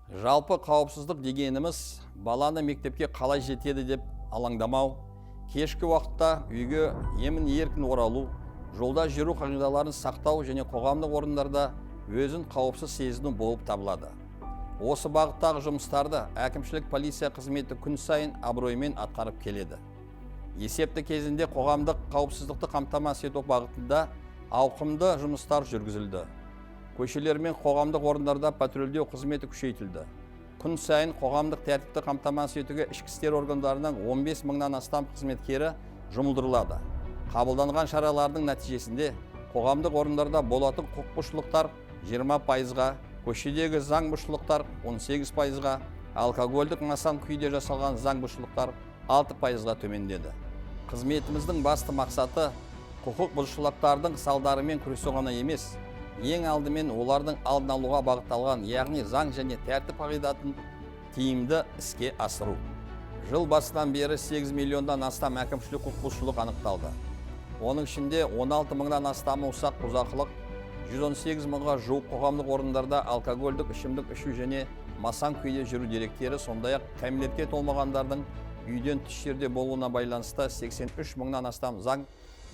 Жалпы, қауіпсіздік дегеніміз – баланы мектепке қалай жетеді деп алаңдамау, кешкі уақытта үйге емін еркін оралу, жолда жүру қағидаларын сақтау және қоғамдық орындарда өзін қауіпсіз сезіну болып табылады. Осы бағыттағы жұмыстарды әкімшілік полиция қызметі күн сайын абыроймен атқарып келеді. Есепті кезінде қоғамдық қауіпсіздікті қамтамасыз ету бағытында ауқымды жұмыстар жүргізілді. Көшелер мен қоғамдық орындарда патрульдеу қызметі күшейтілді. Күн сайын қоғамдық тәртіпті қамтамасыз етуге ішкі істер органдарының 15 мыңнан астам қызметкері жұмылдырылады. Қабылданған шаралардың нәтижесінде қоғамдық орындарда болатын құқық бұзушылықтар 20%-ға, көшедегі заң бұзушылықтар 18%-ға, алкогольдік масаң күйде жасалған заң бұзушылықтар 6%-ға төмендеді. Қызметіміздің басты мақсаты – құқық бұзушылықтардың салдарымен күресу ғана емес, ең алдымен олардың алдын алуға бағытталған, яғни заң және тәртіп қағидатын тиімді іске асыру. Жыл басынан бері 8 миллиондан астам әкімшілік құқық бұзушылық анықталды. Оның ішінде 16 мыңнан астамы ұсақ бұзақылық, 118 мыңға жуық қоғамдық орындарда алкогольдік ішімдік ішу және масаң күйде жүру деректері, сондай ақ кәмелетке толмағандардың үйден тыс жерде болуына байланысты 83 мыңнан астам заң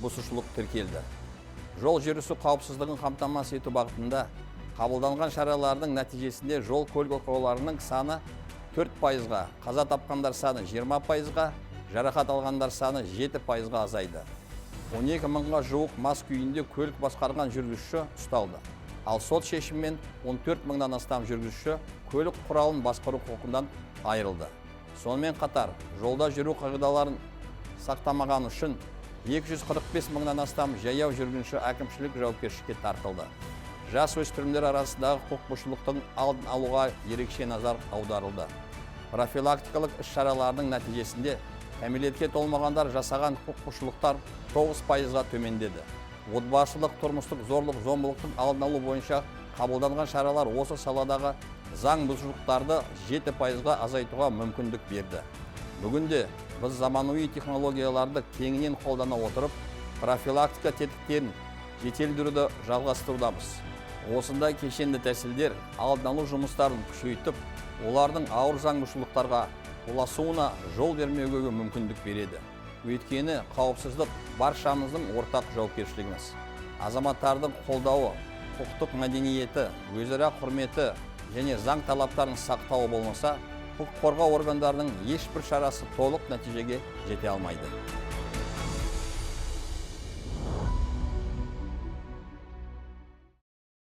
бұзушылық тіркелді. Жол жүрісі қауіпсіздігін қамтамасыз ету бағытында қабылданған шаралардың нәтижесінде жол көлік оқиғаларының саны 4%-ға, қаза тапқандар саны 20%-ға, жарақат алғандар саны 7%-ға азайды. 12 мыңға жуық мас күйінде көлік басқарған жүргізуші ұсталды. Ал сот шешімімен 14 мыңнан астам жүргізуші көлік құралын басқару құқығынан айырылды. Сонымен қатар, жолда жүру қағидаларын сақтамаған үшін 245 мыңнан астам жаяу жүргінші әкімшілік жауапкершілікке тартылды. Жас өспірімдер арасындағы құқық бұзушылықтың алдын алуға ерекше назар аударылды. Профилактикалық іс-шаралардың нәтижесінде кәмелетке толмағандар жасаған құқық бұзушылықтар 9%-ға төмендеді. Отбасылық тұрмыстық зорлық зомбылықтың алдын алу бойынша қабылданған шаралар осы саладағы заң бұзушылықтарды 7%-ға азайтуға мүмкіндік берді. Бүгінде біз заманауи технологияларды кеңінен қолдана отырып, профилактика тетіктерін жетілдіруді жалғастырудамыз. Осындай кешенді тәсілдер алдын алу жұмыстарын күшейтіп, олардың ауыр заң бұзушылықтарға ұласуына жол бермеуге мүмкіндік береді. Өйткені қауіпсіздік – баршамыздың ортақ жауапкершілігіміз. Азаматтардың қолдауы, құқықтық мәдениеті, өзара құрметі және заң талаптарын сақтауы болмаса, құқық қорғау органдарының ешбір шарасы толық нәтижеге жете алмайды.